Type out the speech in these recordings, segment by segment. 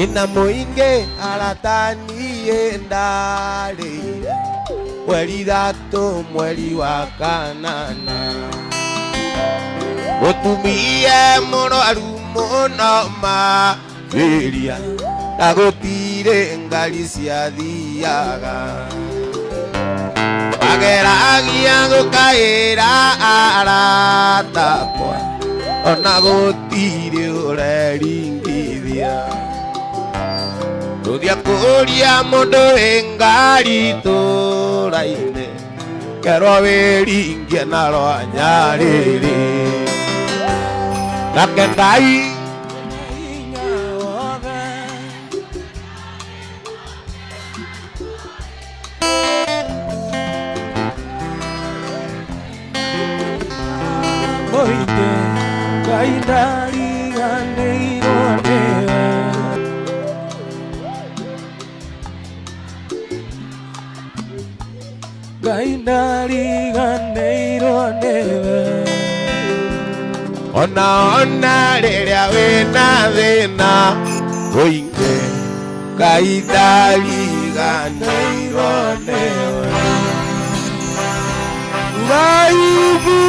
Thĩna mũingĩ arata niĩ ndarĩire mweri 3 mweri wa kanana. Mũtumia mũrwaru mũno makĩria na gũtirĩ ngari ciathiaga. Ageragia gũkaĩra arata akwa ona gũtirĩ ũreringithia. Tũthiĩ kũria mũndũ wĩ ngari itũra-inĩ kerwo wĩringie na rwa Nyarĩrĩ. Nake Ngai Hinya wothe. Mũingĩ Ngai ndariganĩirwo nĩwe. Ngai ndariganĩirwo nĩwe. Ona ona rĩrĩa wĩna thĩna mũingĩ Ngai ndariganĩirwo nĩwe. Ayubu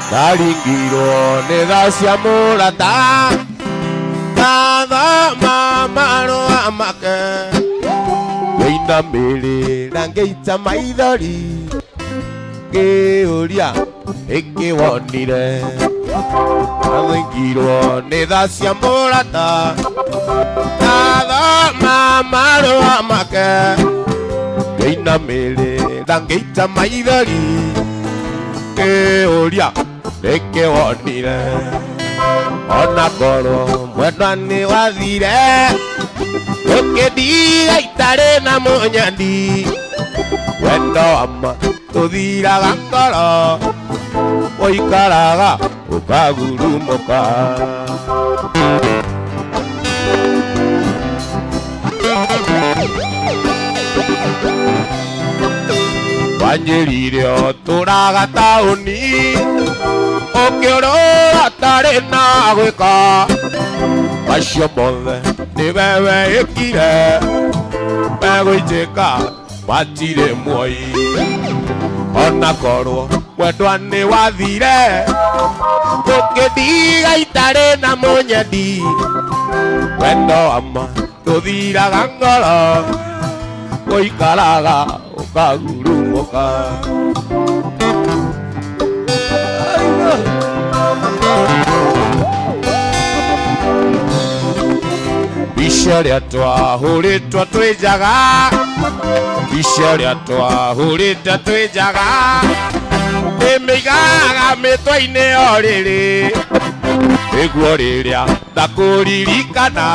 ndaringirwo nĩ tha cia mũrata ndathoma marũa make ngĩinamĩrĩra ngĩita maithori ngĩũria ĩkĩwonire. Ndaringirwo nĩ tha cia mũrata ndathoma marũa make ngĩinamĩrĩra ngĩita maithori ngĩũria nĩkĩwonire. Ona korwo mwendwa nĩ wathire ũkĩndiga itarĩ na mũnyandi wendo wa ma tũthiraga ngoro ũikaraga ũkagurumũka. Wanjĩrire ũtũraga taũni ũkĩũrũra tarĩ na gwĩka macio mothe nĩwe weĩkire megũitĩka matirĩ muoyi. Ona korwo mwendwa nĩ wathire ũkĩndiga itarĩ na mũnyendi wendo wa ma tũthiraga ngoro ũikaraga ũkagurumũka. Mbica ĩrĩa twahũrĩtwo twĩ njaga, mbica ĩrĩa twahũrĩte twĩ njaga, ndĩmĩigaga mĩtwe-inĩ o rĩrĩ, nĩguo rĩrĩa ndakũririkana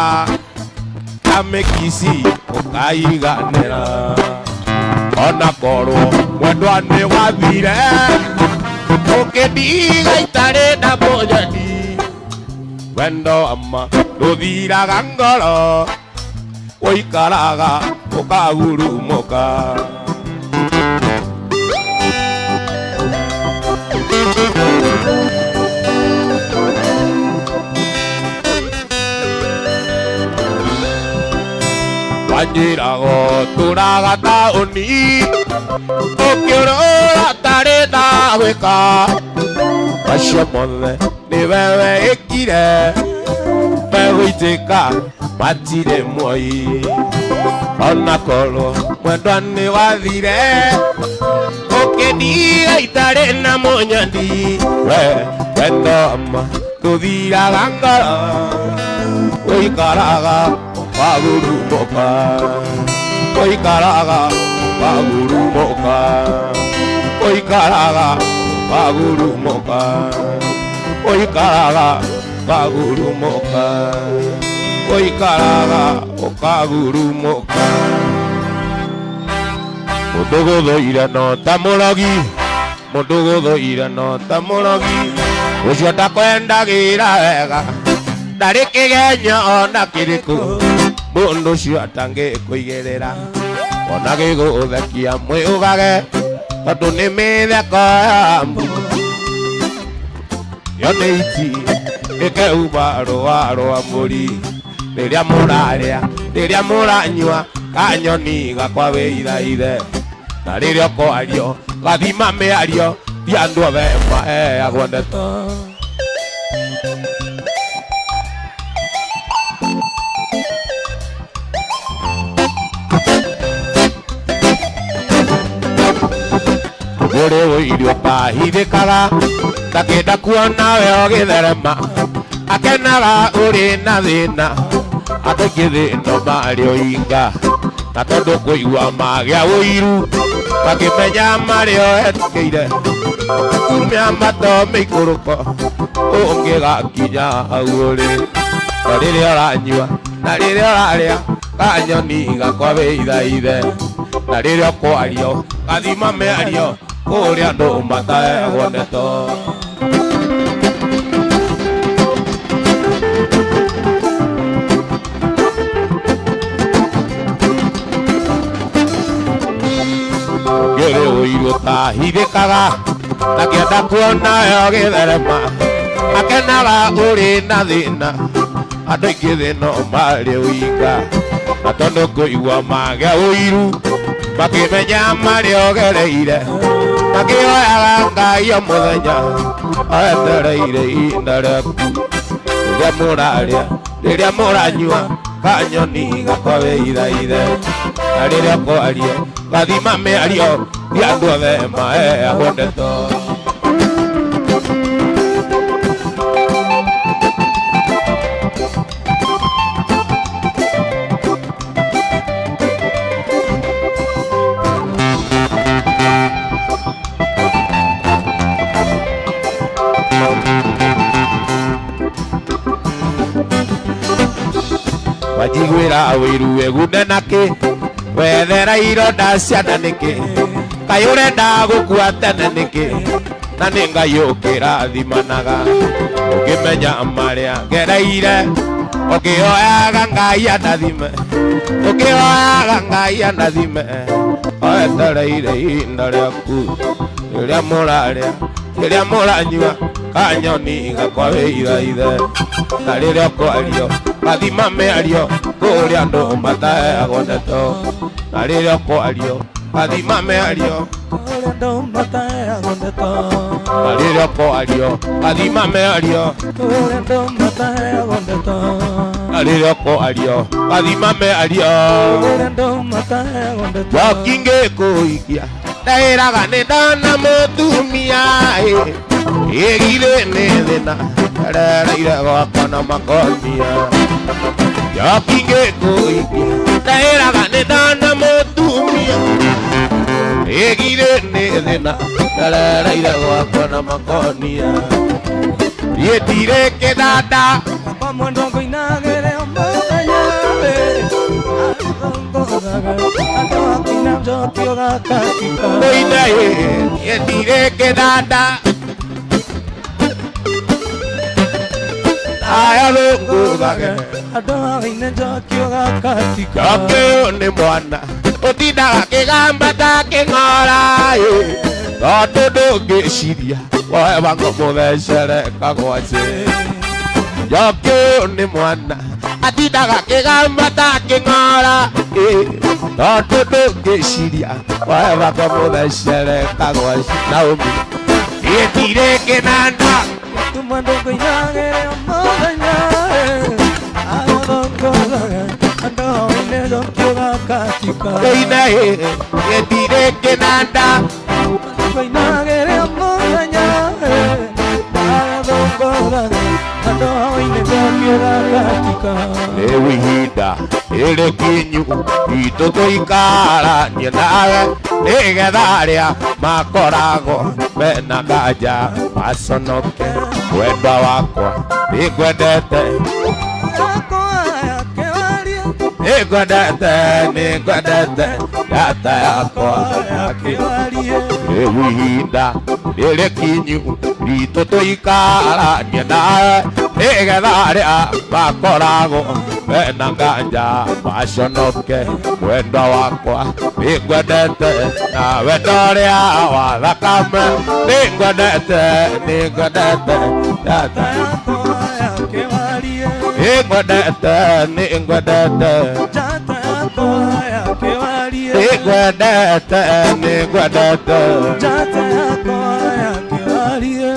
kamĩkici ũkaiganĩra. Ona korwo mwendwa nĩ wathire ũkĩndiga itarĩ na mũnyeni wendo wa ma ndũthiraga ngoro ũikaraga ũkagurumũka. Wanjĩraga ũtũraga taũni ũkĩũrũra tarĩ na gwĩka macio mothe nĩwe weĩkire megũitĩka matirĩ muoyi. Ona korwo mwendwa nĩ wathire ũkĩndiga itarĩ na mũnyendi we wendo wa ma ndũthiraga ngoro ũikaraga ũkagurumũka ũikaraga ũkagurumũka ũikaraga ũkagurumũka ũikaraga ũkagurumũka ũikaraga ũkagurumũka. Mũndũ gũthũire no ta mũrogi mũndũ gũthũire no ta mũrogi ũcio ndakwendagĩra wega ndarĩ kĩgenyo ona kĩrĩkũ mũndũ ũcio atangĩkũigĩrĩra ona gĩgũthekia mwĩũgage tondũ nĩ mĩtheko ya mbu. Yo nĩ iti ĩkeuma rũa rwa mbũri Rĩrĩa mũrarĩa, rĩrĩa mũranyua, kanyoni gakwa wĩithaithe. Na rĩrĩa ũkwario, gathima mĩario, ti andũ othe maheagwo ndeto. Ũrĩ ũirio ũkahithĩkaga, ndakĩenda kuona we ũgĩtherema, akenaga ũrĩ na thĩna, andũ aingĩ thĩno marĩ oinga, na tondũ kũigua magĩa ũiru, makĩmenya marĩ o etĩkĩire, kumia mato mĩikũrũko, ũngĩgakinya hau ũrĩ. Na rĩrĩa ũranyua, na rĩrĩa ũrarĩa, kanyoni gakwa wĩithaithe, na rĩrĩa ũkwario, gathima mĩario, kũrĩa andũ mataheagwo ndeto. Ngĩrĩ ũiru ũtahithĩkaga, ndakĩenda kuona we ũgĩtherema, akenaga ũrĩ na thĩna, andũ aingĩ thĩno marĩ ũinga, na tondũ kũigua magĩa ũiru, makĩmenya marĩa ũgereire, makĩhoyaga Ngai o mũthenya, etereire ihinda rĩaku. Rĩrĩa mũrarĩa, rĩrĩa mũranyua, kanyoni gakwa wĩithaithe, na rĩrĩa ũkwario, gathima mĩario, ti andũ othe maheagwo ndeto. Wajiguĩra wĩiru wĩgune nakĩ, wethera ironda ciana nĩkĩ, kaĩ ũrenda gũkua tene nĩkĩ, na nĩ Ngai ũkĩrathimanaga, ũkĩmenya marĩa ngereire, ũkĩhoyaga Ngai andathime, ũkĩhoyaga Ngai andathime, wetereire ihinda rĩaku, rĩrĩa mũrarĩa, rĩrĩa mũranyua, kanyoni gakwa wĩithaithe, na rĩrĩa ũkwario, gathima mĩario, kũrĩa andũ mataheagwo ndeto, na rĩrĩa ũkwario, gathima mĩario, Kũrĩa andũ mataheagwo ndeto. na rĩrĩa ũkwario, gathima mĩario, Kũrĩa andũ mataheagwo ndeto. na rĩrĩa ũkwario, gathima mĩario. Kũrĩa andũ mataheagwo ndeto. Njoki ngĩkũhikia, ndaĩraga nĩ ndona mũtumia ĩgirĩ nĩ thĩna, erereire gwakwa na makonia. Njoki ngĩkũhikia, ndaĩraga nĩ ndona mũtumia ĩgirĩ nĩ thĩna, erereire gwakwa na makonia. Niĩ ndirĩ kĩnanda, Kwa mwendwa ngũinagĩre o mũthenya, athongothaga, andũ akũina njoki ũgakatika. ngũine niĩ ndirĩ kĩnanda, aya rũngũthage. Andũ akũina njoki ũgakatika. Njoki ũyũ nĩ mwana ũtindaga kĩgamba ta kĩng'ora tondũ ndũngĩciria woe wango mũthecere kagwacĩ. Njoki ũyũ nĩ mwana atindaga kĩgamba ta kĩng'ora tondũ ndũngĩciria woe wango mũthecere kagwacĩ. Naomi, niĩ ndirĩ kĩnanda, Mwendwa ngũinagĩre o mũthenya, athongothaga, andũ akũina njoki ũgakatika. ngũine niĩ ndirĩ kĩnanda, Ngũinagĩre o mũthenya, athongothaga, andũ akũina njoki ũgakatika. Rĩu ihinda rĩrĩ kinyu itũ tũikaranie nawe, nĩgetha arĩa makoragwo mena nganja maconoke. Mwendwa wakwa nĩngwendete, nĩngwendete, nĩngwendete, ndata yakwa yakĩwarie. Rĩu ihinda rĩrĩ kinyu ritũ tũikaranie nawe, nĩgetha arĩa makoragwo mena nganja maconoke. Mwendwa wakwa nĩngwendete, na wendo ũrĩa wa thakame nĩngwendete, nĩngwendete, ndata. Nĩngwendete, nĩngwendete. Njata yakwa ya kĩwarie. Nĩngwendete, nĩngwendete. Njata yakwa ya kĩwarie.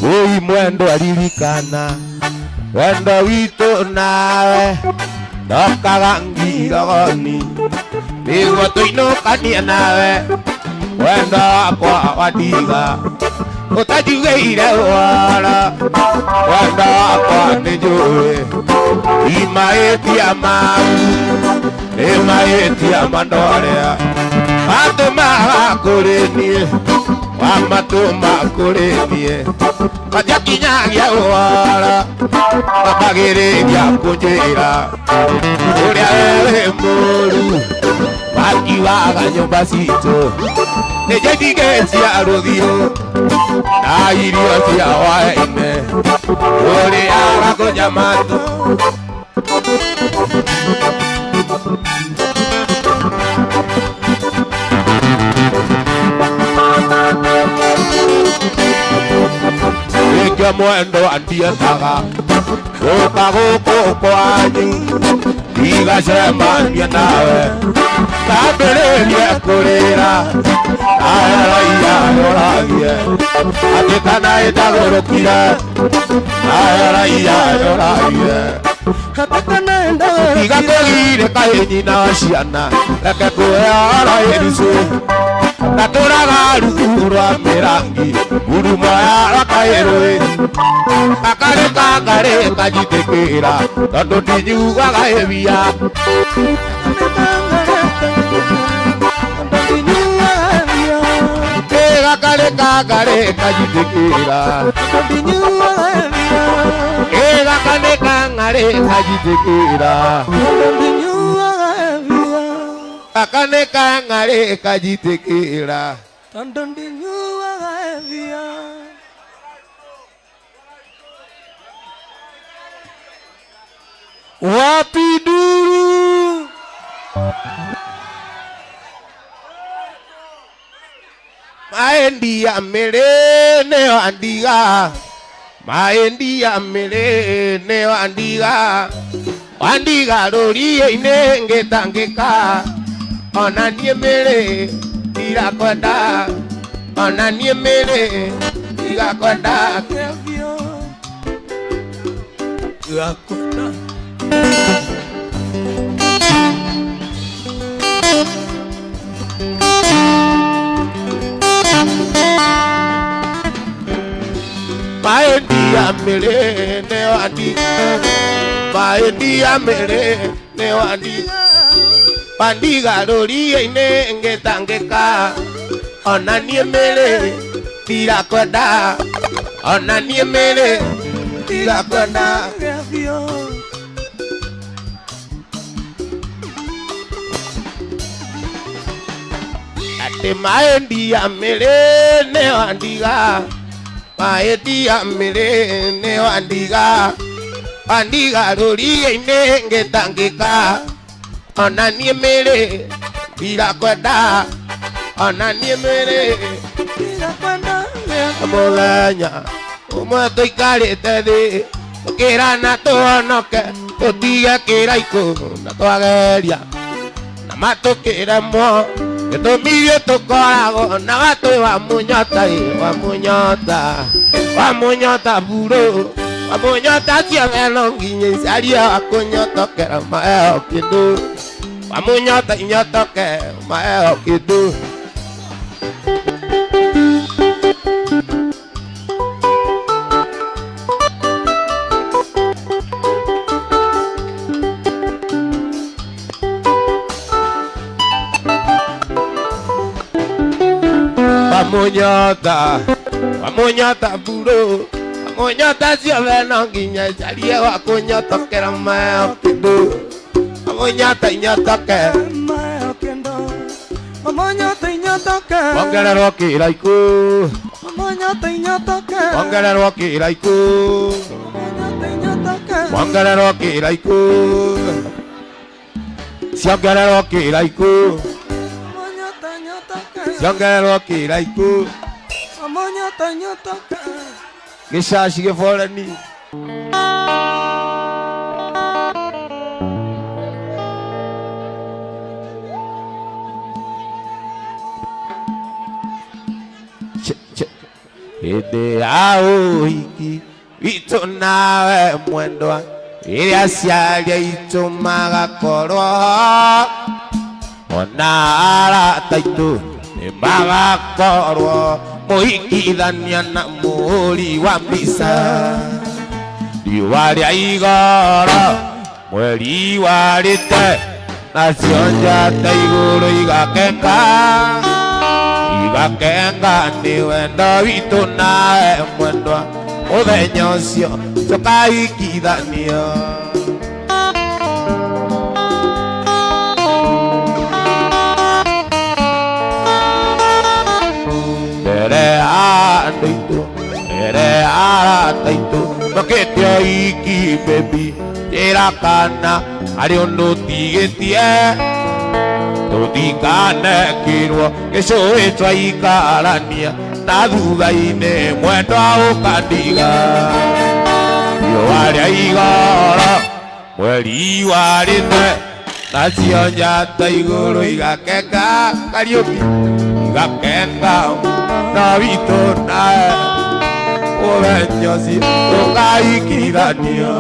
Oi mwendo aririkana wendo witũ nawe ndokaga ngirogoni nĩguo tũinũkanie nawe wendo wakwa wandiga ũtanjugĩire ũhoro wendo wakwa nĩnjũĩ imahĩtia maku nĩmahĩtia mandorĩa matũmaga kũrĩ niĩ wamatũma kũrĩ niĩ matiakinyagia ũhoro makagĩrĩria kũnjĩra ũrĩa we wĩ mũũru makiwaga nyũmba citũ nĩ njaitige cia rũthiũ na irio cia hwaĩ-inĩ ũrĩaga kũnyamatũ. Nĩkĩo mwendo andiendaga gũka gũkũ kwanyu ndigacemania nawe ndambĩrĩrie kũrĩra nawe raiya nĩũrathiĩ atĩ kana ĩtagũrũkire nawe raiya nĩũrathiĩ tiga kũgirĩka ĩ nyina wa ciana reke kũhe oro ĩrucũ ndatũraga rungu rwa mĩrangi ngurumo ya rakaĩrũĩ gakarĩ kangarĩ kanjitĩkĩra tondũ ndinyuaga ĩbia. Gakarĩ kangarĩ kanjitĩkĩra gakarĩ kangarĩ kanjitĩkĩra gakarĩ kangarĩ kanjitĩkĩra. Wapi duru? Maendia mĩrĩ nĩyo andiga maendia mĩrĩ nĩyo andiga wandiga rũriĩ-inĩ ngĩtangĩka ona niĩ mĩrĩ ndirakwenda ona niĩ mĩrĩ ndirakwenda. Maendia mĩrĩ nĩyo andiga maendia mĩrĩ nĩyo andiga wandiga rũriĩ-inĩ ngĩtangĩka ona niĩ mĩrĩ ndirakwenda ona niĩ mĩrĩ ndirakwenda. Atĩ maendia mĩrĩ nĩyo andiga maendia mĩrĩ nĩyo andiga wandiga rũriĩ-inĩ ngĩtangĩka ona niĩ mĩrĩ ndirakwenda ona niĩ mĩrĩ ndirakwenda. Mũthenya ũmwe tũikarĩte thĩ tũkĩrana tũhonoke tũtige kĩraikũ na twageria na matũkĩremwo gĩtũmi ithuĩ tũkoragwo na watũ wa mũnyota wa mũnyota wa mũnyota burũ wa mũnyota ciothe no nginya icarie wa kũnyotokera maheo kĩndũ wa mũnyota inyotoke maheo kĩndũ. Wamunyota, wamunyota buru, wamunyota ciothe no nginya njarie wa kũnyotokera maheo kĩndũ, wamunyota inyotoke maheo kĩndũ, Omonyota inyotoke. Ongererwo kĩraiku. Omonyota inyotoke. Ongererwo kĩraiku. Omonyota inyotoke. Ongererwo kĩraiku. Ciongererwo kĩraiku. Omonyota inyotoke. Ciongererwo kĩraiku. Omonyota inyotoke. Gĩcaci gĩboreni. Hĩndĩ ya ũhiki witũ nawe mwendwa ĩrĩa aciari aitũ magakorwo ona arata aitũ nĩ magakorwo mũhikithania na mũhũri wa mbica riũa rĩa igoro mweri warĩte nacio njata igũrũ igakenga igakenga nĩ wendo witũ nawe mwendwa mũthenya ũcio tũkahikithanio. Mbere ya andũ aitũ mbere ya arata aitũ tũkĩte ũhiki baby njĩra kana harĩ ũndũ ũtigĩtie tũtikanekĩrwo gĩcũĩ twaikarania na thutha-inĩ mwendwa ũkandiga riũa rĩa igoro mweri warĩte nacio njata igũrũ igakenga Kariũki igakenga na witũ nawe mũthenya ũcio tũkahikithanio.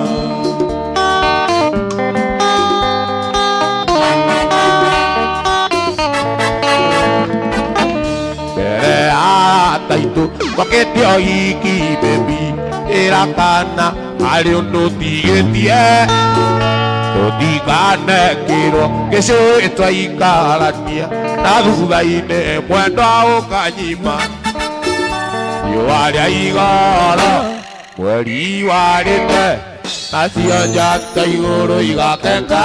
Arata aitũ twakĩte ũhiki baby ĩra kana harĩ ũndũ ũtigĩtie tũtikanekĩrwo gĩcũĩ twaikarania na thutha-inĩ mwendwa ũkanyima riũa rĩa igoro mweri warĩte nacio njata igũrũ igakenga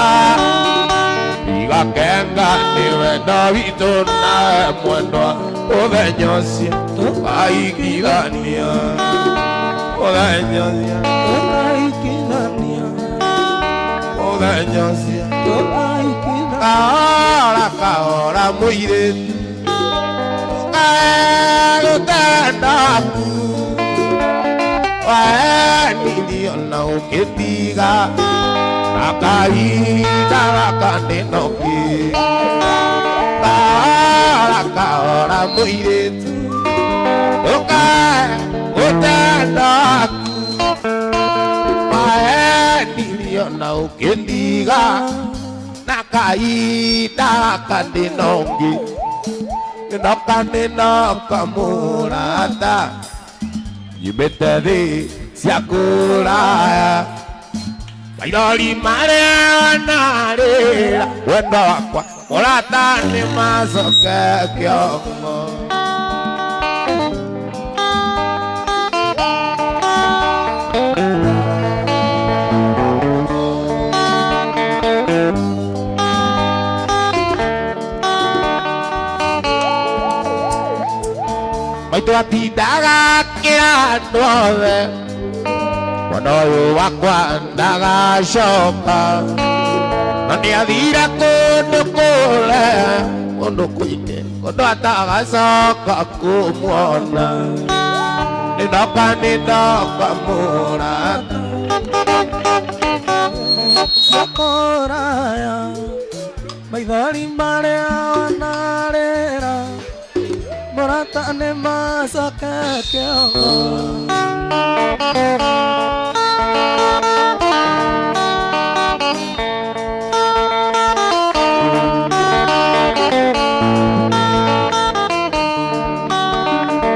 igakenga nĩ wendo witũ nawe mwendwa mũthenya ũcio tũkahikithania mũthenya ũcio Tũkahikithania. Mũthenya ũcio Tũkahikithania. Kahora kahora mũirĩtu ũkae gũtenda aku wahenirio na ũkĩtiga na kahinda gaka ndĩnoki kahora kahora mũirĩtu ũkae gũtenda aku wahenirio na ũkĩndiga na kahinda gaka ndĩnoki ndoka nĩnoka mũrata nyumĩte thĩ cia kũraya maithori marĩa wanarĩra wendo wakwa mũrata nĩ macoke kĩongo. Maitũ atindaga akĩra andũ othe mwana ũyũ wakwa ndagacoka na nĩathire kũndũ kũraya kũndũ kũingĩ kũndũ atagacoka kũmuona nĩndoka nĩndoka mũrata Kũraya maithori marĩa wanarĩra mũrata nĩ macoke kĩongo.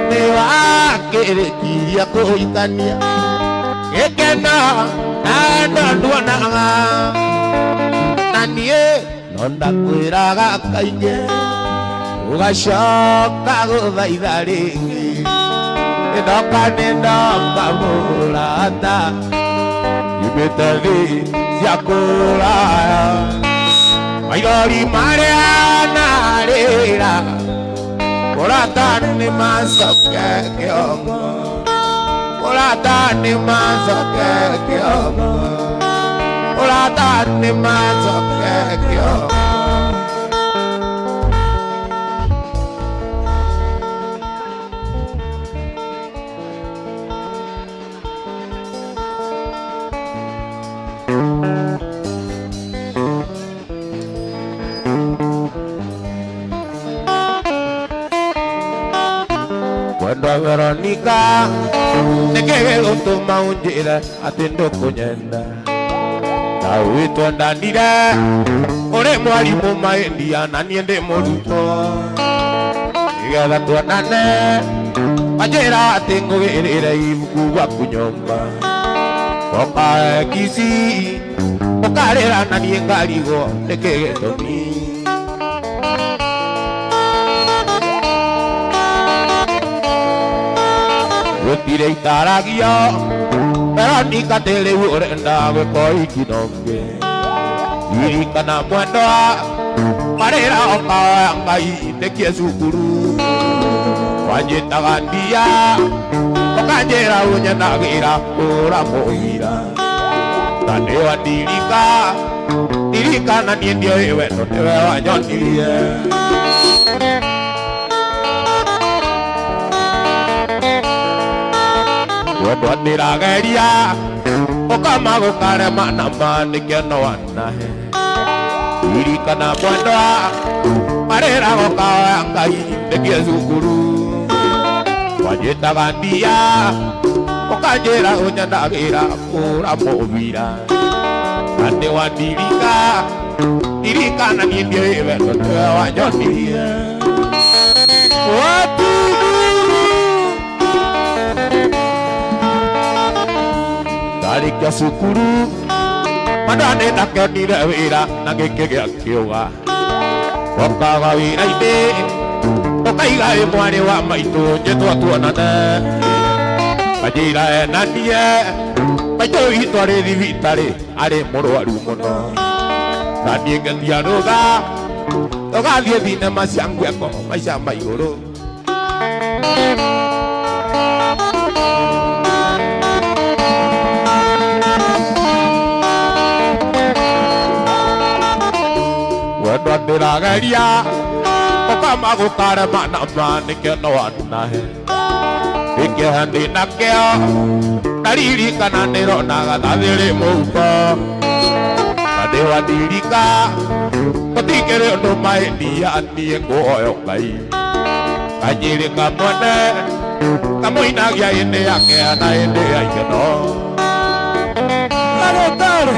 Nĩ wakĩrĩkirie kũhikania gĩkeno na ndo nduonaga na niĩ no ndakwĩraga kaingĩ ũgacoka gũthaitha rĩngĩ nĩndoka nĩndoka mũrata nyumĩte thĩ cia kũraya maithori marĩa na Marĩraga mũrata nĩ macoke kĩongo, mũrata nĩ macoke kĩongo, mũrata nĩ macoke kĩongo. Mwendwa Veronica, nĩkĩ gĩgũtũma ũnjĩre atĩ ndũkũnyenda? Ta wĩtwendanire ũrĩ mwarimũ maĩndia na niĩ ndĩ mũrutwo, nĩgetha tuonane wanjĩra atĩ ngũgĩrĩre ibuku gwaku nyũmba, woka Kisii ũkarĩra na niĩ ngarigwo nĩkĩ gĩtũmi. Gũtirĩ itaragio Veronica atĩ rĩu ũrenda gwĩka ũhiki na ũngĩ. Ririkana mwendwa marĩra ũkaoya Ngai ndĩkie cukuru, wanjĩtaga ndia ũkanjĩra ũnyendagĩra kũra mũira, na nĩ wandirika ndirikana niĩ ndiũĩ wendo nĩwe wanyonirie. Mwendwa ndĩrageria ũkama gũkarema na ma nĩkĩo wanahe. Ririkana mwendwa marĩra ũkaoya Ngai ndĩkie cukuru, wanjĩtaga ndia ũkanjĩra ũnyendagĩra kũra mũbira, na nĩ wandirika ndirikana niĩ ndiũĩ wendo nĩwe wanyonirie. Ndarĩkia cukuru mwendwa nĩ ndakĩonire wĩra na gĩkĩgĩa kĩũga, wokaga wĩra-inĩ ũkaiga ĩ mwarĩ wa maitũ njĩtwo tuonane, kanjĩra ena niĩ maitũ witũ arĩ thibitarĩ arĩ mũrwaru mũno, na niĩ ngetia rũtha tũgathiĩ thinema cia ngweko maica ma igũrũ. Mwendwa ndĩrageria ũkama gũkarema na ma nĩkĩo no wanahe, gĩkĩeha ndĩnakĩo ndaririkana ndĩronaga ta thĩrĩ mũhuko, na ndĩwandirika gũtikĩrĩ ũndũ maĩndia niĩ ngũhoya Ngai, kanjĩrĩ kamwene kamũinagia hĩndĩ ya kĩeha na hĩndĩ ya ikeno. Tare.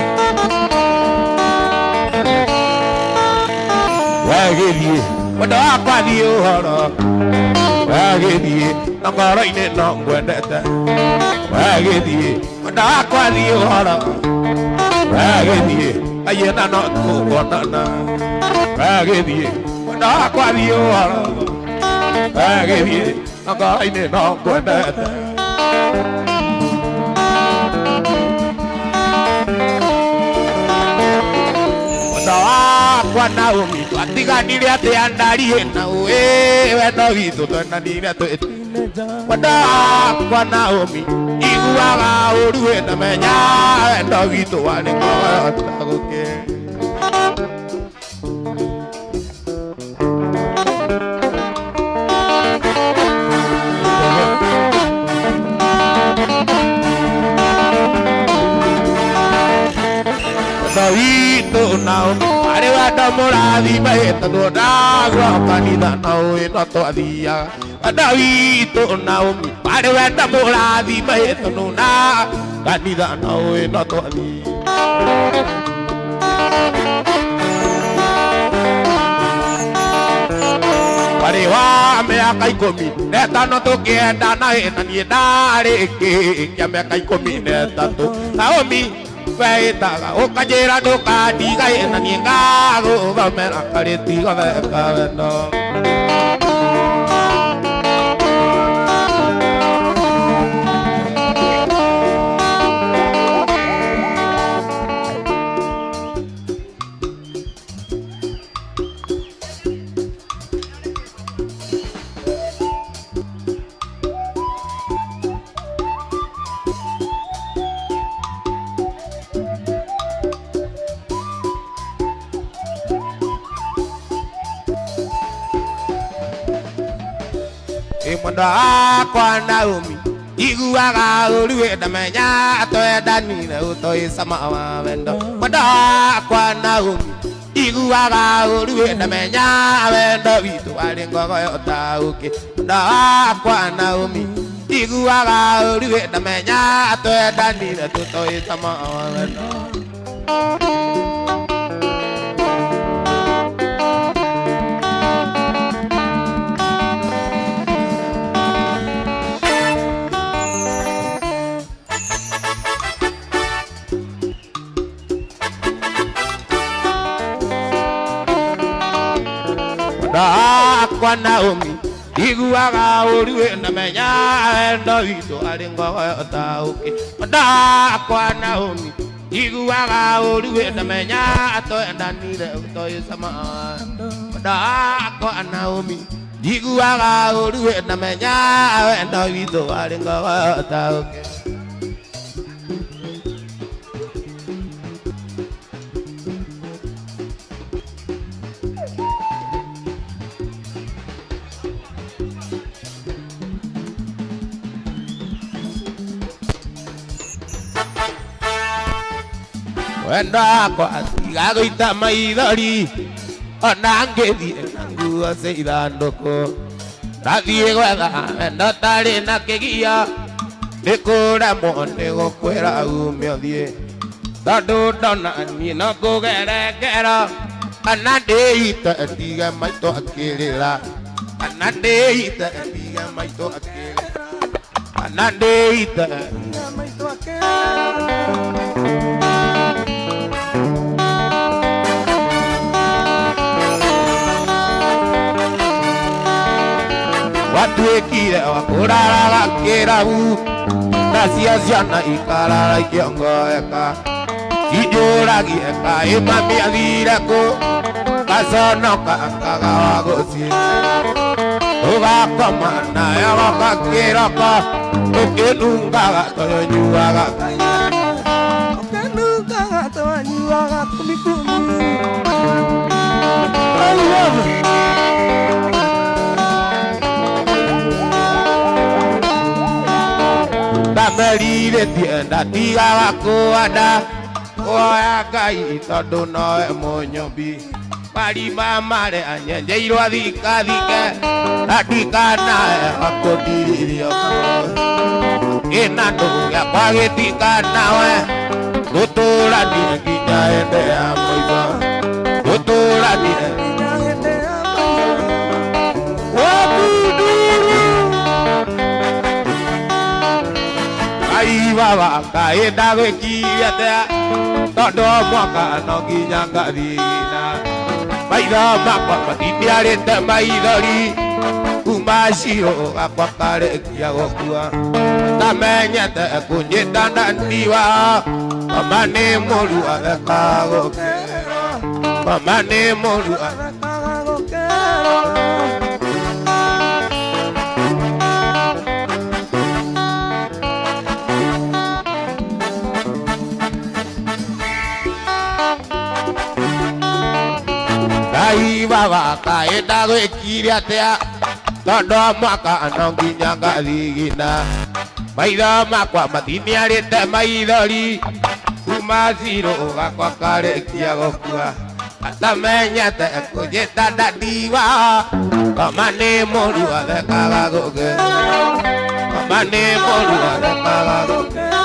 Wagĩthiĩ mwendwa wakwa thiĩ ũhoro, wagĩthiĩ na ngoro-inĩ no ngwendete, wagĩthiĩ mwendwa wakwa thiĩ ũhoro, wagĩthiĩ kaiena no tũkuonana, wagĩthiĩ mwendwa wakwa thiĩ ũhoro, wagĩthiĩ na ngoro-inĩ no ngwendete. Mwendwa wakwa Naomi twatiganire atĩa ndariĩ na ũĩ wendo witũ twendanire twĩ. Mwendwa wakwa Naomi iguaga ũru wĩna menya wendo witũ warĩ ngoro gũkĩ. Wendo witũ Naomi arĩ wendo mũrathime tondũ ndagwa kanitha na ũĩ no twathiaga. Wendo witũ Naomi arĩ wendo mũrathime tondũ na kanitha na ũĩ no twathiaga. Warĩ wa mĩaka 15 tũkĩendana na niĩ ndarĩkĩkia mĩaka 13 Naomi weĩtaga ũkanjĩra ndũkandiga na niĩ ngagũthomera karĩ tigotheka wendo. Ĩ mwendwa wakwa Naomi iguaga ũru ndamenya twendanire ũtoĩ cama wa wendo. Mwendwa wakwa Naomi iguaga ũru ndamenya wendo witũ warĩ ngogoyo ũtaũkĩ. Mwendwa wakwa Naomi iguaga ũru ndamenya twendanire tũtoĩ cama wa wendo. Wakwa Naomi iguaga ũru ndamenya wendo witũ arĩ ngogoyo ũtaũkĩ. Mwendwa wakwa Naomi iguaga ũru ndamenya twendanire ũtoĩ cama. Mwendwa wakwa Naomi iguaga ũru ndamenya wendo witũ arĩ ngogoyo ũtaũkĩ. Wendo wakwa tiga gũita maithori ona ngĩthiĩ na nguo cia ithandũkũ. Ndathiĩ gwetha wendo tarĩ na kĩgio nĩkũremwo nĩ gũkwĩra ume ũthiĩ tondũ ndona niĩ no ngũgere ngero kana ndĩite ndige maitũ akĩrĩra kana ndĩite ndige maitũ akĩrĩra kana ndĩite maitũ akĩrĩra. Watuĩkire wa kũraraga kĩrabu nacio ciana ikarara ikĩongoeka cinjũragie kaĩ mami athire kũ ngaconoka ngaga wa gũciĩ ũgakoma nayo goka kĩroko ũkĩnungaga toyonyuaga ũkĩnungaga toyonyuaga kumikumi. I love it. Ndamerirĩtie ndatigaga kũhanda kuoya Ngai tondũ nowe mũnyũmbi marima marĩa nyenjeirwo thikathike na ndikanae wakũndirithio ĩna ndũgũ gĩakwa gĩtikanawe tũtũranie nginya hĩndĩ ya mũico tũtũranie nginya hĩndĩ ya mũico. Wakunduru Ai baba kaĩ ndagwĩkire atĩa tondũ mwaka no nginya ngathigina maitho makwa matiniarĩte maithori kuma ciro gakwa karĩkia gũkua ndamenyete kũnyita na ndiwa mama nĩ mũru athekaga gũkĩrwo mama nĩ mũru athekaga gũkĩrwo. Ngai baba kaĩ ndagwĩkire atĩa tondũ mwaka no nginya ngathigina maitho makwa matiniarĩte maithori kuma ciro gakwa karĩkia gũkua atamenyete kũnjĩta ndadiwa mama nĩ mũru athekaga gũkĩrwo mama nĩ mũru athekaga gũkĩrwo.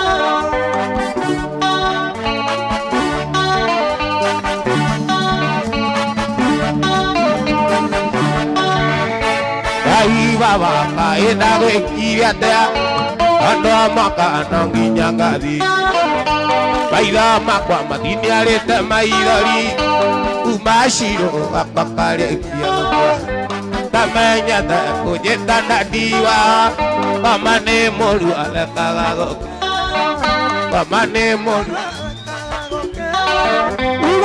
Ngai baba kaĩ ndagwĩkire atĩa tondũ mwaka no nginya ngathigina maitho makwa matiniarĩte maithori kuma ciro gakwa karĩkia gũkua ndamenyete kũnjĩta ndadiwa mama nĩ mũru athekaga gũkĩrwo mama nĩ mũru athekaga gũkĩrwo.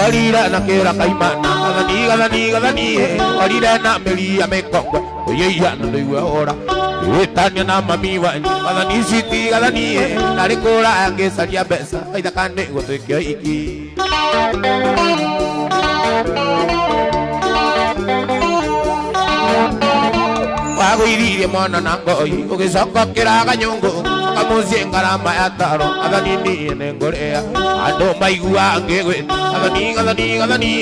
Orire na kĩra kaimana gathani gathani gathani orire na mĩri ya mĩkongwe ũyĩia na ndũigue ũra Wĩtania na mami wanyu gathani ici ti gathani narĩ kũra angĩcaria mbeca gaithaka nĩ gũtuĩkio iki. Wagũithirie mwana na ngoi ũgĩcoka ũkĩraga nyũngũ kamũciĩ ngarama ya taro gathani niĩ nĩngũrĩa andũ maigua ngĩgwĩta gathani gathani gathani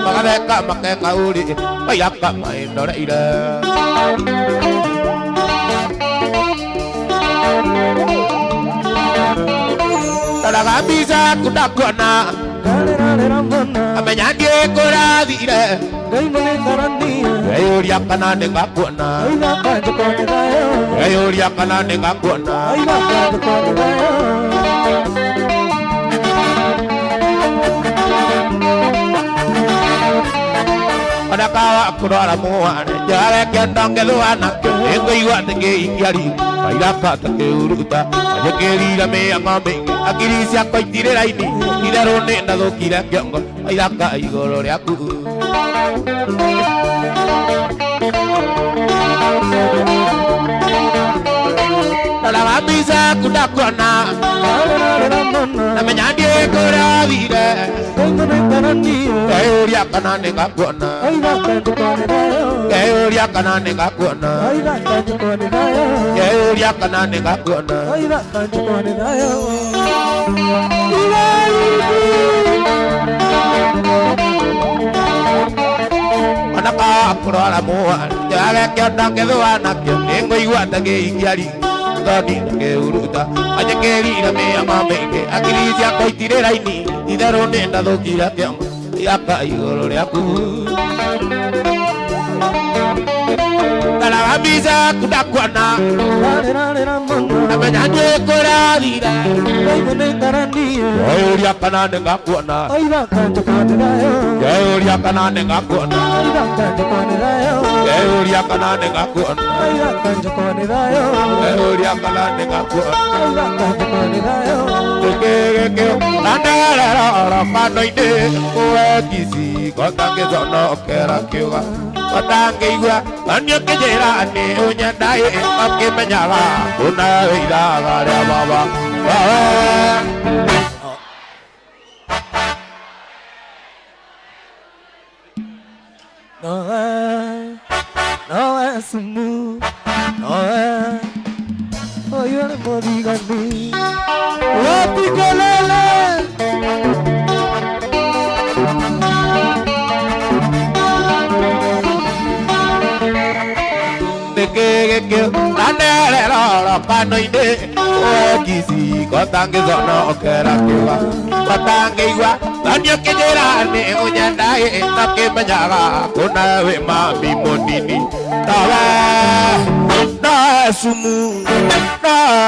magatheka makeka ũrĩ mairaka maĩndoreire. Roraga mbica yaku ndakuona amenya ndiũĩ kũrathire ngeyũria kana nĩngakuona ngeyũria kana nĩngakuona. Ona kawa kũrwara mũhare njare kĩondo ngĩthũa nakĩo nĩngũigua atĩ ngĩikia riko kairaka ta kĩhuruta anjĩkĩrire mĩang'o mĩingĩ akiri ciakwa itirĩ raini itherũ nĩ ndathũkire kĩongo kairaka igũrũ rĩaku. Roraga mbica yaku ndakuona namenya ndiũĩ kũrathire ngeyũria kana nĩngakuona ngeyũria kana nĩngakuona ngeyũria kana nĩngakuona. Ona kawa kũrwara mũhare njage kĩondo ngĩthũa nakĩo nĩngũigua ta ngĩikia riko thoni na kĩhuruta anjĩkĩrire mĩang'o mĩingĩ akiri ciakwa itirĩ raini itherũ nĩ ndathũkire kĩongo iraka igũrũ rĩaku. Roraga mbica yaku ndakuona namenya ndiũĩ kũrathire ngeyũria kana nĩngakuona ngeyũria kana nĩngakuona ngeyũria kana nĩngakuona ngeyũria kana nĩngakuona. Gĩkĩ nanderera kano-inĩ kũwe kici gotangĩconokera kĩũga gotangĩigua thani ũkĩnjĩra nĩ ũnyenda ĩ ũkĩmenyaga kũna wĩithaga rĩa baba wewe. Noe sumu noe oyore modigani wapi kelele. Nĩkĩ nanderera kano-inĩ kũwe kici gotangĩconokera kĩũga gotangĩigua thani ũkĩnjĩra nĩ ũnyenda ĩ nakĩmenyaga kũna wĩ mami mũnini nowe nowe sumu nowe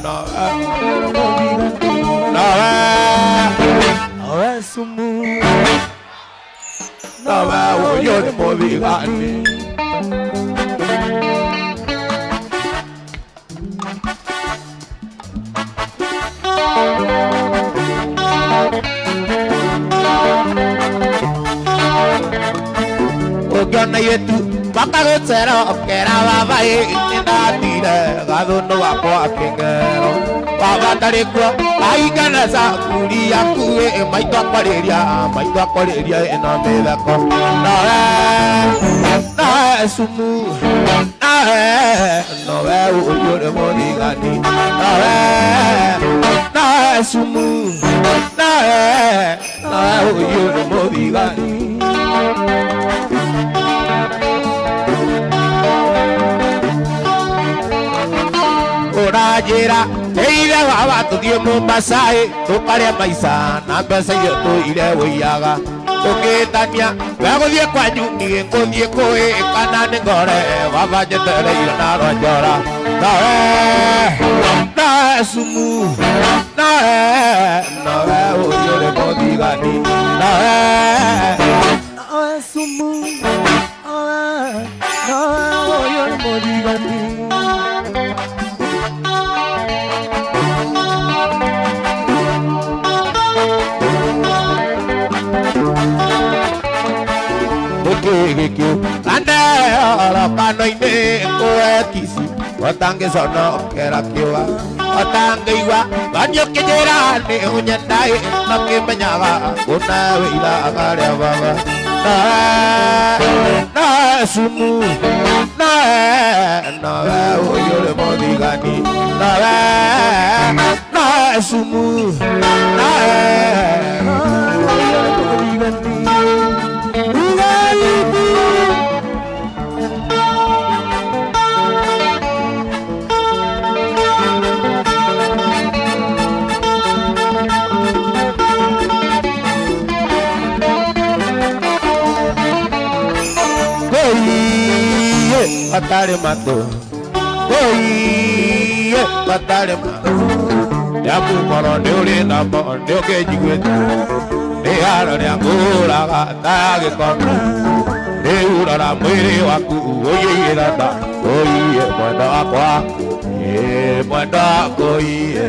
nowe nowe Noe sumu nowe ũyũ nĩ mũthigani. Ũngĩona airĩtu makagũcerokera baba ĩ nĩndatire gathũnũ gakwa kĩng'ero baba ndarĩ kuo aingana cakuri yaku ĩ maitũ akwarĩria maitũ akwarĩria ĩno mĩtheko nowe nowe sumu nowe nowe ũyũ nĩ mũthigani nowe nowe sumu nowe nowe ũyũ nĩ mũthigani. Ũranjĩra teire baba tũthiĩ Mombasa ĩ tũkarĩe maica na mbeca iria tũire wũiyaga tũkĩtania wegũthiĩ kwanyu niĩ ngũthiĩ kũĩ kana nĩ ngore baba njetereire na rwanjora nowe nowe sumu nowe nowe ũyũ nĩ mũthigani nowe Noe sumu noe noe ũyũ nĩ mũthigani. Nĩkĩ gĩkĩũ nanderera kano-inĩ kũwe kici Otangĩconokera kĩũa otangĩigua thoni ũkĩnjĩra nĩ ũnyendaĩ no kĩmenyaga kũna wĩiraga rĩa baba nawe sumu nawe nawe ũyũ ũrĩ mũthigani nawe nawe sumu nawe Matarĩ matũ oiye matarĩ matũ Ndamukoro nĩ ũrĩ namo nĩ ũkĩnjiguĩte nĩ haro rĩa ngũraga ta gĩkono rĩu rora mwĩrĩ waku ũiyũire nda oiye mwenda wakwa ĩ mwenda wakwa oiye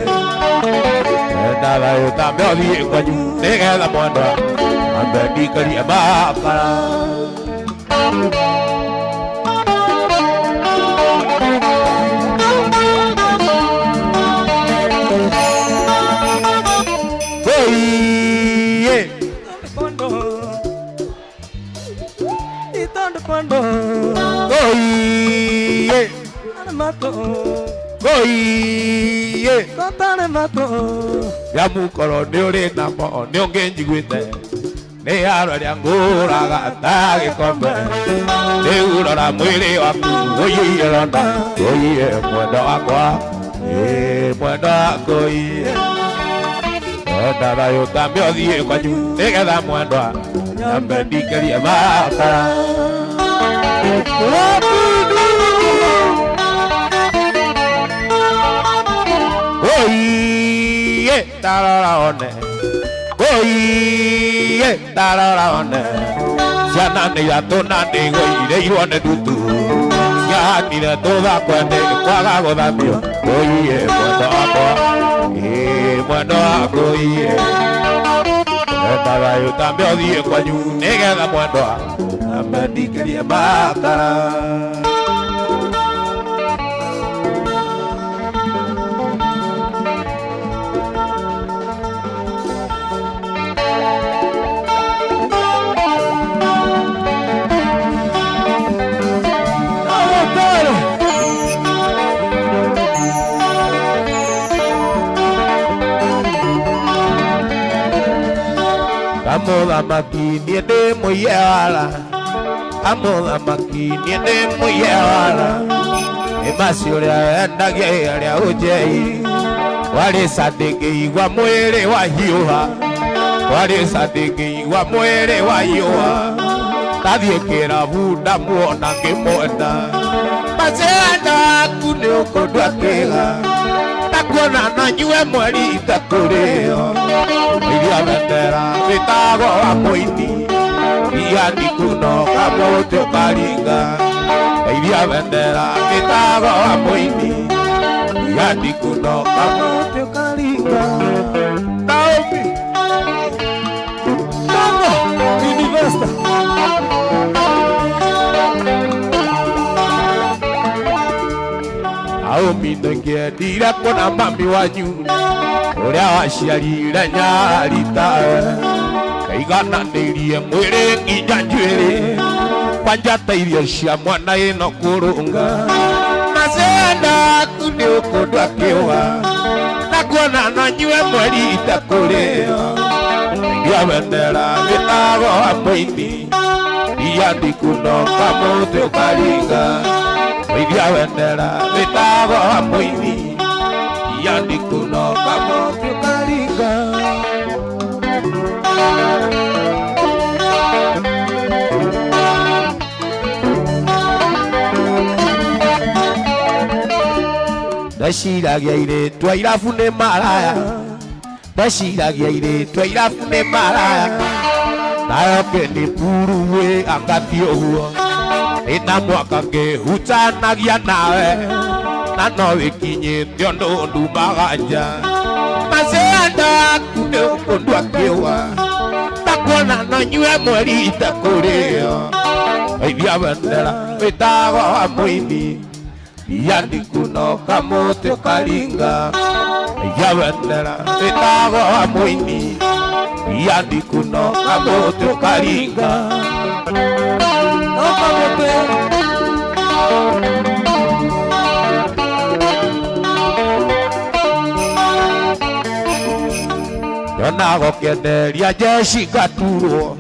enda thayũ tambe ũthiĩ kwanyu nĩgetha mwendwa ambe ndikarie makara. Ndamukoro nĩ ũrĩ namo nĩ ũngĩnjiguĩte nĩ haro rĩa ngũraga ta gĩkombe rĩu rora mwĩrĩ waku ũiyũire ronda ũiye mwenda wakwa ĩ mwenda wakwa ũiye enda thayũ tambe ũthiĩ kwanyu nĩgetha mwendwa nyambe ndikĩrie makara. Oiye tarora one oiye tarora one ciana nĩ ithatũ na nĩ igũirĩirwo nĩ ndutu ciahanire tũthakwe nĩ kwaga gũthambio oiye mwendwa wakwa ĩ mwendwa wakwa oiye enda thayũ tambe ũthiĩ kwanyu nĩgetha mwendwa ambe ndikĩrie makara. Amũthamaki niĩ ndĩ mũiye wara amũthamaki niĩ ndĩ mũiye wara nĩ maci ũrĩa wendagia ĩrĩa ũnjei warĩca ndĩngĩigua mwĩrĩ wahiũha warĩca ndĩngĩigua mwĩrĩ wahiũha ndathiĩ kĩrabu ndamuona ngĩmwenda macienda waku nĩ ũkũndua kĩga ndakuona no nyue mweri itakũrĩo iria bendera wĩtagwo wa mũini iria ndikuno kamũtĩ ũkaringa iria bendera wĩtagwo wa mũini iria ndikuno kamũtĩ ũkaringa. Naomi Congo University. Naomi ndĩngĩendire kuona mami wanyu ũrĩa waciarire nyarita kaigananĩirie mwĩrĩ nginya njuĩrĩ kwanja ta irio cia mwana ĩno kũrũnga macienda waku nĩ ũkũndua kĩũa na kuona no nyue mweri itakũrĩo iria bendera wĩtagwo wa mũini iria ndikuno kamũtĩ ũkaringa iria bendera wĩtagwo wa mũini iria ndikuno kamũtĩ ũkaringa. Ndeciragia irĩtwa irabu nĩ maraya ndeciragia irĩtwa irabu nĩ maraya nayo kĩnĩburuĩ angathiĩ ũguo ĩna mwaka ngĩhutanagia nawe na no wĩkinyĩte ũndũ ndumaga nja macienda waku nĩ ũkũndua kĩũa ndakuona no nyue mweri itakũrĩo iria bendera wĩtagwo wa mũini Yandikuno kamũtĩ ũkaringa Ya bendera wĩtagwo wa mũini Yandikuno kamũtĩ ũkaringa No kamũtĩ. Nyonaga ũkĩenderia jeshi ngaturwo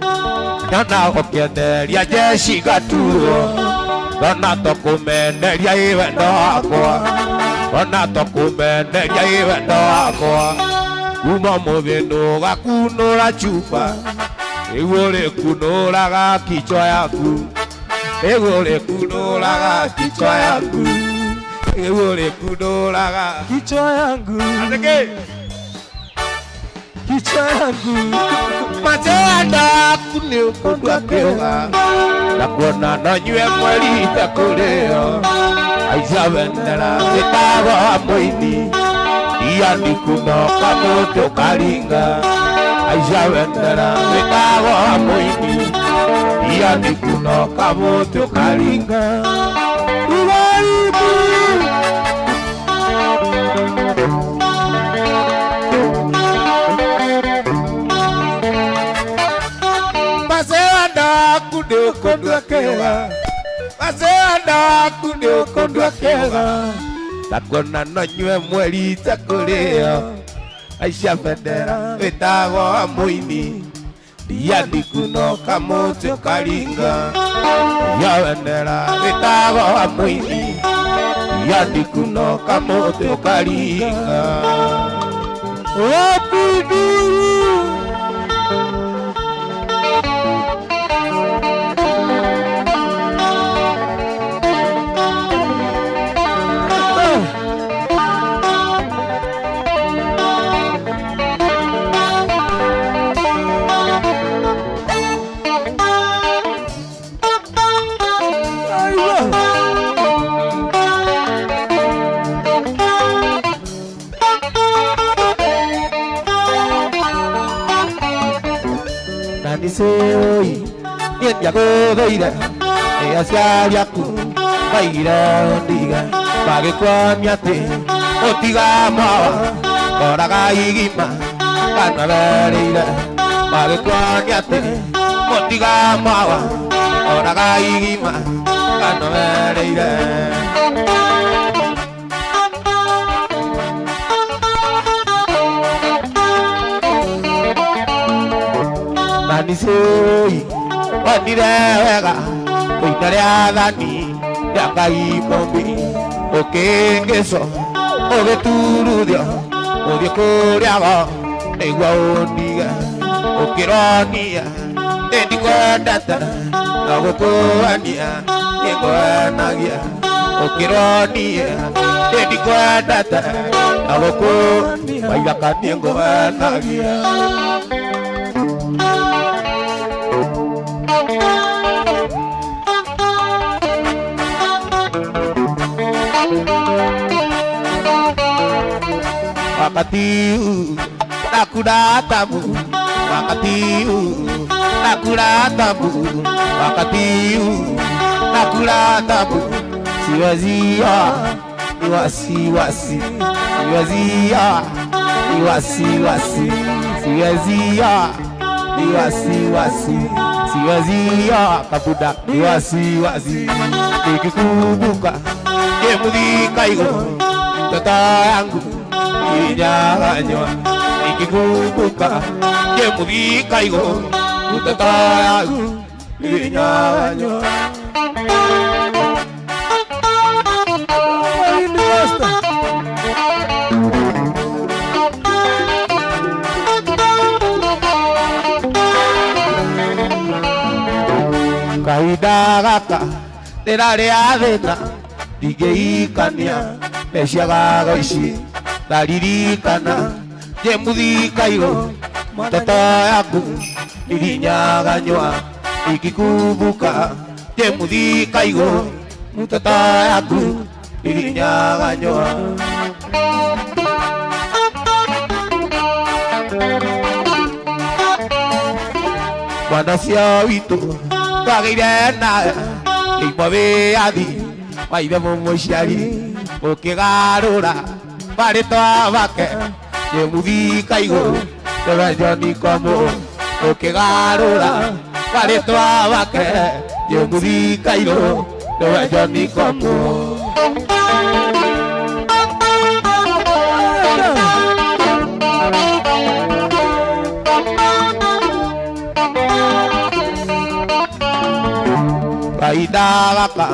Nyonaga ũkĩenderia jeshi ngaturwo Ona tũkũmenderia ĩ wendo wakwa Ona tũkũmenderia ĩ wendo wakwa Kuma mũthĩ nũgakunũra chupa Rĩu ũrĩkunũraga kichwa yaku Rĩu ũrĩkunũraga kichwa yaku Rĩu ũrĩkunũraga Kichwa yangu. Andĩkĩ Kichwa yangu. Matenda aku nĩ ũkũndua kĩũga na kuona no nyue mweri itekũrĩo aica bendera ĩtagwo wa mũini iandikuno kamũtĩ ũkaringa aica bendera ĩtagwo wa mũini iandikuno kamũtĩ ũkaringa Igaribu. Macenda aku nĩ ũkũndua kĩũga Macenda aku nĩ ũkũndua kĩũga na kuona no nyue mweri itekũrĩo aica bendera wĩtagwo wa mũini ndiandikuno kamũtĩ ũkaringa ya bendera wĩtagwo wa mũini ndiandikuno kamũtĩ ũkaringa Wapi nduru? Aiwa. Na nĩcũĩ niĩ ndiagũthũire nĩ aciari aku maigire ũndige magĩkuonia atĩ ũtiga mwawa koraga igima kana werĩire magĩkuonia atĩ mũtiga mwawa koraga igima kana werĩire na nĩcũĩ wonire wega kũina rĩathani rĩa Ngai mũmbi ũkĩngĩcwo ũgĩturuthio ũthiĩ kũrĩa go nĩguo ũndige ũkĩronia nĩ ndikwendete no gũkũania nĩngwenagia ũkĩronia nĩ ndikwendete no gũkũ waigaka nĩngwenagia wakati huu nakula tabu, wakati huu nakula tabu, wakati huu nakula tabu, siwazia ni wasiwasi, siwazia ni wasiwasi, siwazia ni wasiwasi, siwazia kabuda ni wasiwasi, nikikumbuka ngemuthika igũrũ mtoto yangu inyaganywa nikikumbuka ngemuthika igũrũ mtoto yangu inyaganywa. University. Kahinda gaka ndĩrarĩa thĩna ndingĩikania meciagago ici ndaririkana njĩmuthika igũrũ mtoto yaku irinyaganywa nikikumbuka njĩmuthika igũrũ mtoto yaku irinyaganywa. Mwana ũcio witũ twagĩire nawe kĩimwo wĩyathi Wa ithe mũmũciari ũkĩgarũra marĩtwa make Jemuthika igũrũ nĩwe John Komũ ũkĩgarũra marĩtwa make Jemuthika igũrũ nĩwe John Komũ. Kahinda gaka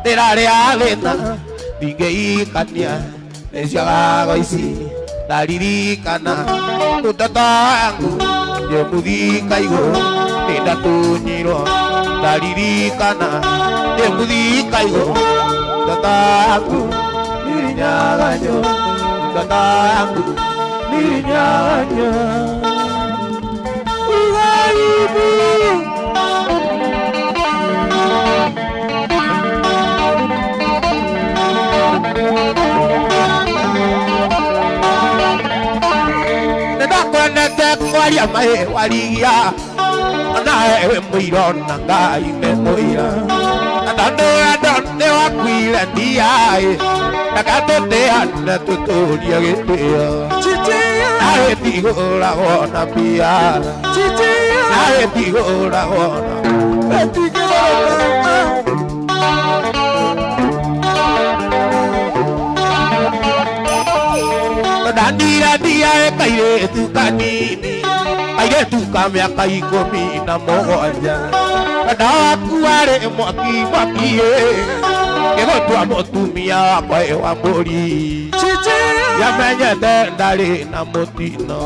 ndĩrarĩa thĩna ndingĩikania nĩciagago ici ndaririkana mtoto wangu Jemuthika igũrũ nĩndatunyirwo ndaririkana Jemuthika igũrũ mtoto wangu nilinyang'anywo mtoto wangu nilinyang'anywo. Ugharibu. Nĩndakwendete kwaria maĩ warigia onawe wĩ mũira na Ngai nĩ mũira na tondũ wendo nĩwakuire ndiaĩ reke tũtĩane tũtũrie gĩtĩo nawe tigũragwo na mbia nawe tigũragwo na ndandira kairĩtu kanini kairĩtu ka mĩaka 17 wendo waku warĩ mwaki mwaki ngĩgũtua mũtumia wakwa wa mbũri yamenyete ndarĩ na mũtino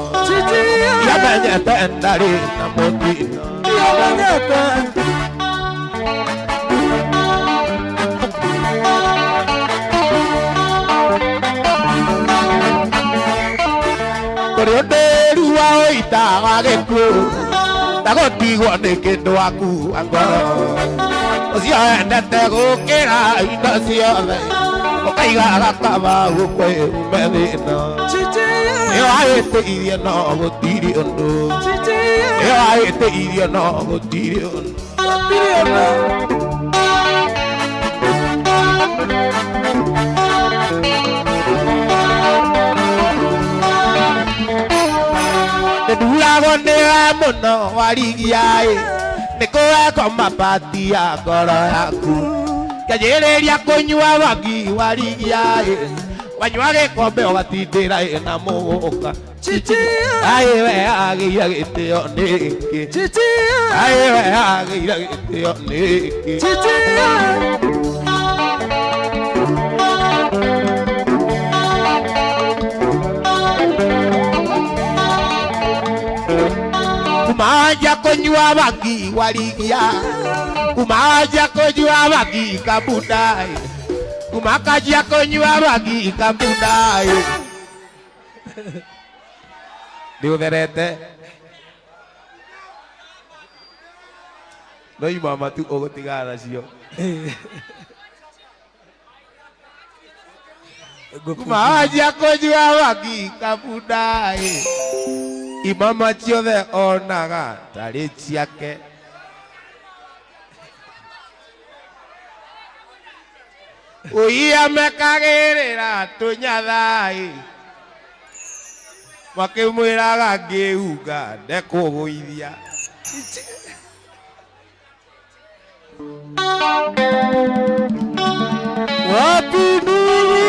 yamenyete ndarĩ na mũtino. Kũrĩ ũndĩru wa ũita wa gĩkuũ ndagũtigwo nĩ kĩndũ waku wa ngoro ũcio wendete gũkĩra indo ciothe ũkaigaga kaba gũkwĩ ume thĩna nĩwahĩtĩirie no gũtirĩ ũndũ nĩwahĩtĩirie no gũtirĩ ũndũ. Nduragwo nĩwe mũno warigia ĩ nĩkũwekwo mabati ya ngoro yaku kĩanjĩrĩria kũnyua bangi warigia ĩ wanyua gĩkombe ũgatindĩra ĩ na mũgũka aĩ we agĩire gĩtĩo nĩkĩ aĩ we agĩire gĩtĩo nĩkĩ. Kumaja kunywa bangi warigia kumaja kunywa bangi kabundai kumakaja kunywa bangi kabundai nĩũtherete no imama tu ũgũtigana nacio. Kumaja kunywa bangi kabundai imama ciothe onaga tarĩ ciake. Ũiya mekagĩrĩra tũnyathai makĩmwĩraga ngĩunga ndekũgũithia. Wapi nuru?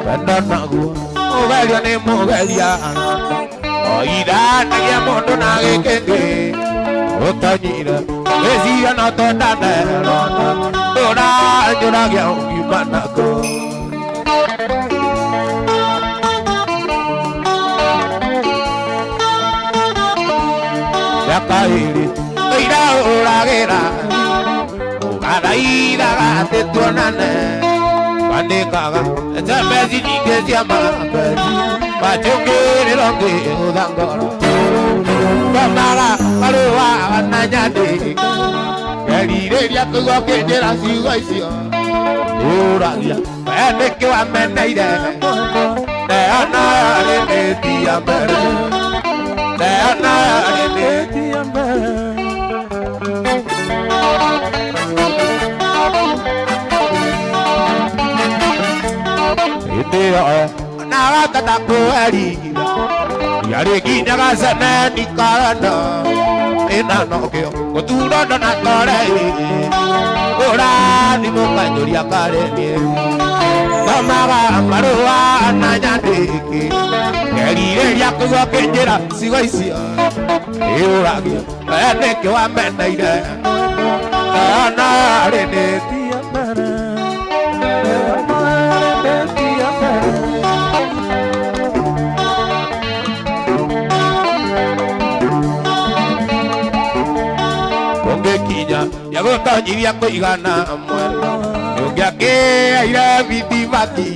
Wendo naguo mũgerio nĩ mũgeria oithanagia mũndũ na gĩkĩngĩ ũtanyire wĩciria no twendane rona ndũranjũragia ũngiuma nako. Mĩaka ĩrĩ tũira ũragĩra ũgathaithaga atĩ tuonane wandĩkaga SMS nyingĩ cia mapenzi Wachũngĩrĩrwo ngĩũtha ngoro Thomaga marũa na nyandĩke Ngerirĩria kũigua ũkĩnjĩra ciugo icio Ũragia we nĩkĩ wameneire Neana rĩnĩtia mbere Neana rĩnĩtia mbere Hĩndĩ ĩyo nawatata kwĩrira yarĩkinyaga ceneni karana ĩna nokĩo gũturwo ndonatore ũrathimũ kanyũria karenie thomaga marũa na nyandĩke ngerirĩria kũigua ũkĩnjĩra ciugo icio ĩũragia we nĩkĩ wameneire ona rĩnĩtia mbere Kũngĩkinya yagũtonyiria kũigana mwena Ũngĩakĩaire bithibati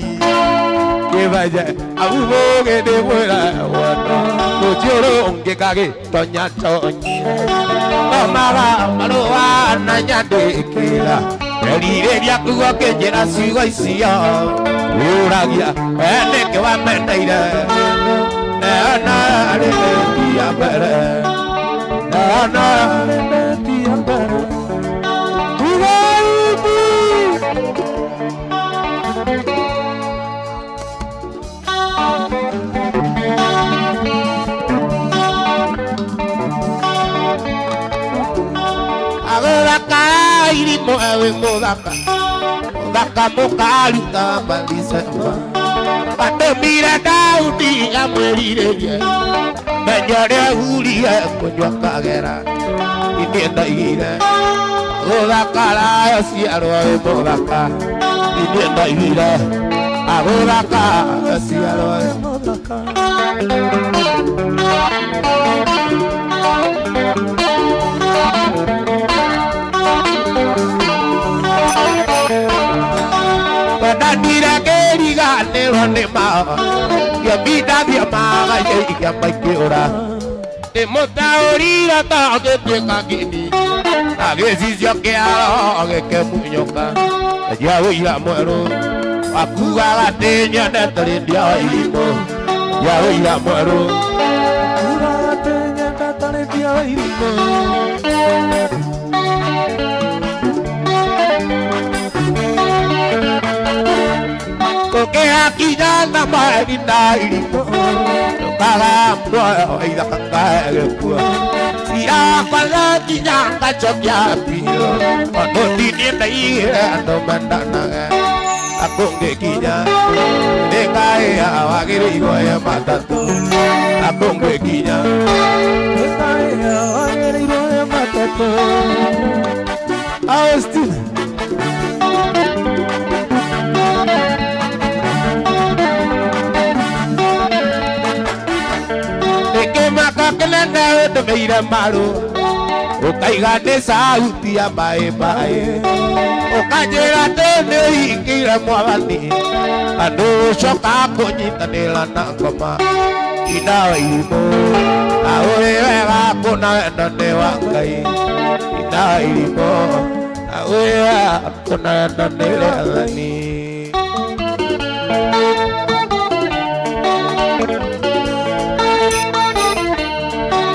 kĩbanje aumũgĩ ndĩmwĩra wendo rũciũ rũngĩkagĩtonya tonyia Thomaga marũa na nyandĩkĩra Ngerirĩria kũigua ũkĩnjĩra ciugo icio Ũragia we nĩkĩ wameneire Neana rĩnĩtia mbere Neana rĩnĩtia mbere Agũthaka irimũ ewe mũthaka Mũthaka mũkaruta Bathisheba Watũmire Daudi amwĩrirĩrie Menya ũrĩa hurie kũnyua kagera Ithuĩ ndoigire Agũthaka ciarwo wĩ mũthaka Ithuĩ ndoigire Agũthaka ciarwo wĩ mũthaka Ndatire ngĩriganĩrwo nĩ ma Ngĩombindathio magacia ikĩamba ikĩũra Ndĩmũtaũrire ta ngĩtuĩka ngini Na gĩcicio kĩaro gĩkĩmunyũka Njia ũira mwerũ Wakugaga atĩ nyendete rĩndia wa irimũ Njia ũira mwerũ Wakugaga atĩ nyendete rĩndia wa irimũ Kũngĩgakinya na mweri na irimũ Ndũkaga muoyo ithaka ngagĩkua Ciakwa nginya ngacokia biũ Tondũ ndiniĩ ndaigire andũ mendanaga Akũngĩkinya nĩngaĩa wagĩrĩirwo ye matatũ Akũngĩkinya nĩngaĩa wagĩrĩirwo ye matatũ Austin Nĩkĩmaka kĩnene ũndũmĩire marũa Ũkaiga nĩ sauti ya maĩ maĩ Ũkanjĩra atĩ nĩũhingĩire mwathani Andũ ũcoka kũnyitanĩra na ngoma Ina wa irimũ Na ũrĩ wega kũna wendo nĩ wa Ngai Ina wa irimũ Na ũrĩ wega kũna wendo nĩ rĩathani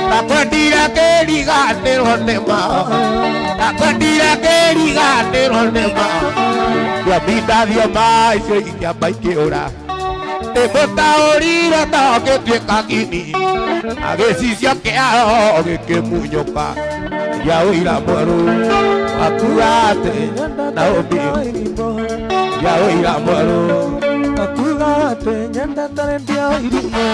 Ndakwendire ngĩriganĩrwo nĩ ma Ndakwendire ngĩriganĩrwo nĩ ma Ngĩombindathio ma icio ikĩamba ikĩũra Ndĩmũtaũrire ta ngĩtuĩka ngini Agĩcicio kĩaro gĩkĩmunyũka Njia ũira mwerũ Wakuga atĩ Naomi Njia ũira mwerũ Wakuga atĩ nyendete rĩndia wa irimũ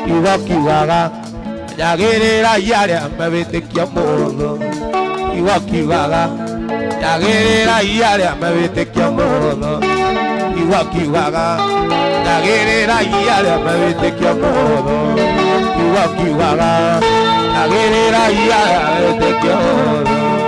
Kiugo kiugaga nyagĩrĩrai arĩa mewĩtĩkia mũno Kiugo kiugaga nyagĩrĩrai arĩa mewĩtĩkia mũno Kiugo kiugaga nyagĩrĩrai arĩa mewĩtĩkia mũno Kiugo Akiugaga agĩrĩrai aya etĩkio.